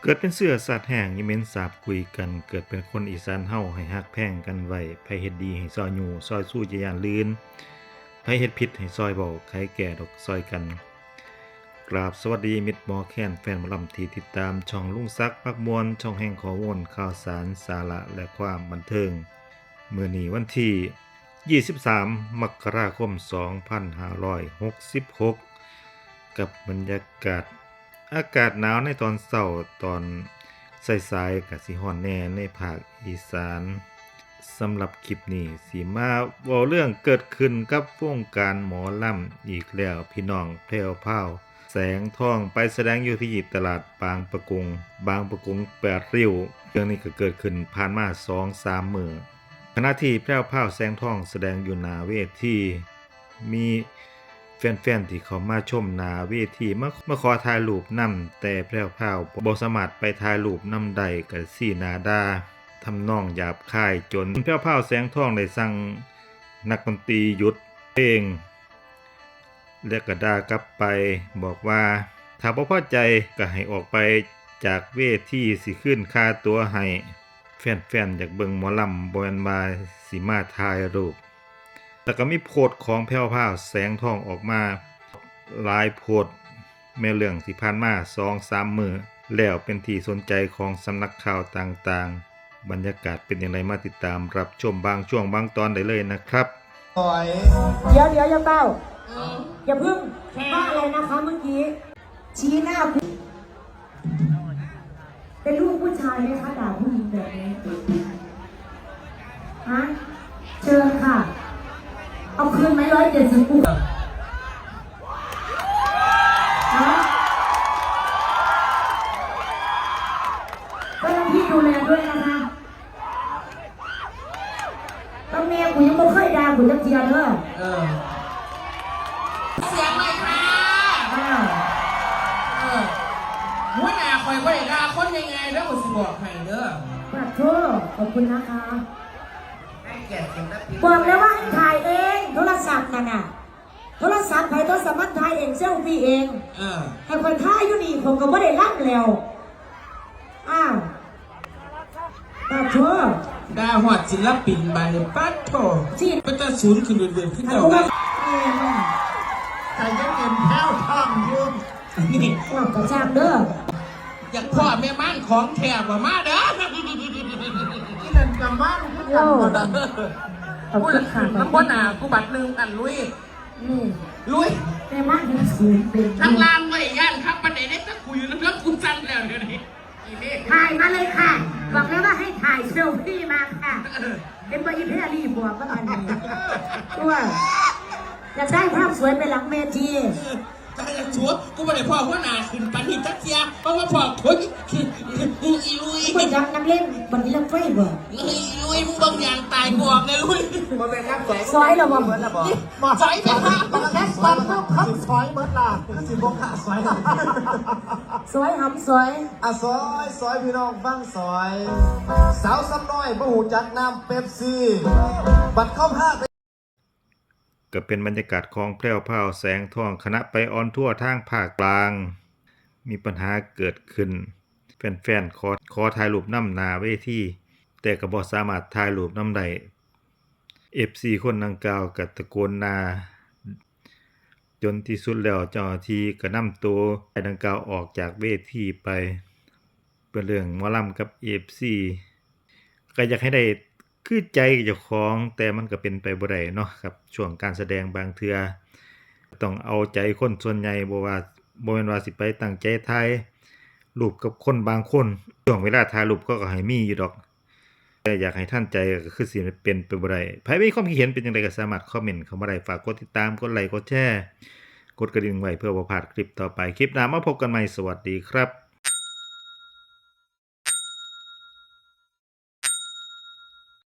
ເກີດເປັນເຊື້ອຊາດແຫ້ງ ຢ່າເໝັນສາບກຸຍກັນ, ເກີດເປັນຄົນອີສານເຮົາ ໃຫ້ຮັກແພງກັນໄວ້, ໃຜເຮັດດີໃຫ້ຊ່ອຍຍູ້, ຊ່ອຍຊູ ຢ່າຢ້ານລື່ນ, ໃຜເຮັດຜິດໃຫ້ຊ່ອຍເວົ້າ, ໃຜແກ້ດອກຊ່ອຍກັນ. ກາບສະຫວັດດີມິດໝໍແຄນ ແຟນໝໍລຳທີ່ຕິດຕາມຊ່ອງລຸງສັກພາກມ່ວນ, ຊ່ອງແຫ່ງຂໍ້ມູນ, ຂ່າວສານ, ສາລະ ແລະ ຄວາມບັນເທີງ. ມື້ນີ້ວັນທີ ຊາວສາມ ມະກະລາຄົມ ສອງພັນຫ້າຮ້ອຍຫົກສິບຫົກ ກັບບັນຍາກາດ ອາກາດໜາວໃນຕອນເຊົ້າ, ຕອນສາຍໆກະຊິຮ້ອນແດ່ໃນພາກອີສານ. ສຳລັບຄລິບນີ້ຊິມາເວົ້າເລື່ອງເກີດຂຶ້ນກັບວົງການໝໍລຳອີກແລ້ວ, ພີ່ນ້ອງແພວພາວ ແສງທອງ ໄປສະແດງຢູ່ທີ່ຕະຫຼາດບາງປະກົງ, ບາງປະກົງແປດລິ້ວ. ເລື່ອງນີ້ກໍເກີດຂຶ້ນຜ່ານມາສອງສາມມື້. ຂະນະທີ່ແພວພາວ ແສງທອງ ສະແດງຢູ່ໜ້າເວທີ, ມີແຟນໆທີ່ເຂົ້າມາຊົມໜ້າເວທີ ມາ ມາຂໍຖ່າຍຮູບນຳ, ແຕ່ແພວພາວບໍ່ສາມາດໄປຖ່າຍຮູບນຳໄດ້, ກໍຊີ້ໜ້າດ່າ ທຳນອງຫຍາບຄາຍ, ຈົນແພວພາວ ແສງທອງ ໄດ້ສັ່ງນັກດົນຕີຢຸດເພງ ແລະ ກໍດ່າກັບໄປ, ບອກວ່າ ຖ້າບໍ່ພໍໃຈກໍໃຫ້ອອກໄປຈາກເວທີ, ຊິຄືນຄ່າຕົວໃຫ້. ແຟນໆຢາກເບິ່ງໝໍລຳ, ບໍ່ແມ່ນວ່າຊິມາຖ່າຍຮູບ. ແລ້ວກໍມີໂພສຂອງແພວພາວ ແສງທອງ ອອກມາຫຼາຍໂພສ, ແມ່ນເລື່ອງທີ່ຜ່ານມາສອງສາມມື້ແລ້ວ ເປັນທີ່ສົນໃຈຂອງສຳນັກຂ່າວຕ່າງໆ. ບັນຍາກາດເປັນຈັ່ງໃດ ມາຕິດຕາມຮັບຊົມບາງຊ່ວງບາງຕອນໄດ້ເລີຍນະຄັບ. ດຽວໆ ຢ່າຟ້າວ ເອີ ຢ່າເພິ່ງ ວ່າອະໄລນະຄະເມື່ອກີ້? ຊີ້ໜ້າ ເປັນລູກຜູ້ຊາຍໄໝຄະ ດ່າຜູ້ຍິງແບບນີ້? ຮະ? ເຊີນຄ່ະ ເອົາຄືນໄໝ ຮ້ອຍເຈັດສິບ ກູ. ຮະ? ເຈົ້າໜ້າທີ່ດູແລດ້ວຍນະຄະ. ຕຳແໜ່ງກູຍັງບໍ່ເຄີຍດ່າກູຈັກເທື່ອເດີ. ເອີ ສຽງໜ້ອຍຄ່ະ. ອ້າວ ເອີ ຫົວໜ້າຂ້ອຍບໍ່ໄດ້ດ່າຄົນງ່າຍໆເດີ ຂ້ອຍຊິບອກໃຫ້ເດີ. ປາດໂທ ຂອບຄຸນນະຄະ. ໃຫ້ກຽດສິນລະປິນ ບອກແລ້ວວ່າໃຫ້ຖ່າຍເອງ ໂທລະສັບນັ້ນນະ. ໂທລະສັບໃຜໂທລະສັບມັນ ຖ່າຍເອງ ເຊວຟີເອງ. ເອີ ໃຫ້ຂ້ອຍຖ່າຍຢູ່ນີ້ ຂ້ອຍກໍບໍ່ໄດ້ລຳແລ້ວ. ອ້າວ ປາດໂທ ດ່າຮອດສິນລະປິນບາດນີ້ ປາດໂທ ເປັນຕາສູນຂຶ້ນເລື້ອຍໆ ຄືເກົ່າ. ແມ່ນ ໃຈເຢັນໆ ແພວພາວຢູ່. ນີ້ ເວົ້າກະຊ່າງເດີ ຢາກພໍ້ແມ່ມ່ານຂອງແທ້ບໍ່ ມາເດີ. ອີ່ນັ້ນກະມ່ານຄືກັນ. ໂອ້ ບໍ່ໄດ້ ຂອບຄຸນຄ່ະ ນຳຫົວໜ້າກູບັດໜຶ່ງ ອັນ ລຸຍ ອືມ ລຸຍ ແມ່ບ້ານເປັນສູນເປັນ ທາງລ່າງບໍ່ໄດ້ຢ້ານຄັກປານໃດເດ້ ແຕ່ກູຢູ່ນຳເຮືອນກູສັ່ນແລ້ວດຽວນີ້. ຖ່າຍມາເລີຍຄ່ະ ບອກແລ້ວວ່າໃຫ້ຖ່າຍເຊວຟີມາຄ່ະ. ເອີ ເຫັນບໍ່ ອີແພຣີບອກວ່າອັນນີ້ ຕົວະ ຢາກໄດ້ພາບສວຍໄປຫຼັງເວທີ. ຕາຍແລ້ວ ສູ ກູບໍ່ໄດ້ພໍ້ຫົວໜ້າຂຶ້ນປານນີ້ຈັກເທື່ອ ເພາະວ່າພໍ້ຄົນ ອີລຸຍ ບໍ່ຈັກນັກເລງບັນທີລົດໄຟບໍ່? ອີລຸຍ ມຶງເບິ່ງຢ່າງຕາຍກູອອກແດ່ລຸຍ. ບໍ່ແມ່ນນັກສອຍ ສອຍແລ້ວບໍ່? ສອຍໄປຫາ ແຈັກສັນ ຄຳສອຍເບິດລະ ຄືຊິບໍ່ກະສອຍ. ສອຍຫຳສອຍ ອາ ສອຍ ສອຍ ພີ່ນ້ອງຟັງສອຍ ສາວຊ້ຳນ້ອຍບໍ່ຮູ້ຈັກນ້ຳເປັບຊີ ບັດເຂົາພາໄປ ກໍເປັນບັນຍາກາດຂອງແພວພາວ ແສງທອງ ຂະນະໄປອອນທົວທາງພາກກາງ ມີບັນຫາເກີດຂຶ້ນ ແຟນໆ ຂໍ ຂໍຖ່າຍຮູບນຳໜ້າເວທີ ແຕ່ກໍບໍ່ສາມາດຖ່າຍຮູບນຳໄດ້ ເອັບຊີຄົນດັ່ງກ່າວກໍຕະໂກນດ່າ ຈົນທີ່ສຸດແລ້ວເຈົ້າໜ້າທີ່ກໍນຳໂຕຊາຍດັ່ງກ່າວອອກຈາກເວທີໄປ. ເປັນເລື່ອງໝໍລຳກັບເອັບຊີ ກໍຢາກໃຫ້ໄດ້ຄືໃຈເຈົ້າຂອງ ແຕ່ມັນກໍເປັນໄປບໍ່ໄດ້ເນາະ ກັບຊ່ວງການສະແດງບາງເທື່ອ ຕ້ອງເອົາໃຈຄົນສ່ວນໃຫຍ່ ບໍ່ວ່າ ບໍ່ແມ່ນວ່າຊິໄປຕັ້ງໃຈຖ່າຍຮູບກັບຄົນບາງຄົນ ຊ່ວງເວລາຖ່າຍຮູບເຂົາກໍໃຫ້ມີຢູ່ດອກ ແຕ່ຢາກໃຫ້ທັນໃຈກໍຄືຊິເປັນໄປບໍ່ໄດ້. ໃຜມີຄວາມຄິດເຫັນເປັນຈັ່ງໃດກໍສາມາດຄອມເມັນເຂົ້າມາໄດ້. ຝາກກົດຕິດຕາມ, ກົດໄລ, ກົດແຊ, ກົດກະດິ່ງໄວ້ເພື່ອບໍ່ພາດຄລິບຕໍ່ໄປ. ຄລິບໜ້າມາພົບກັນໃໝ່. ສະຫວັດດີຄັບ.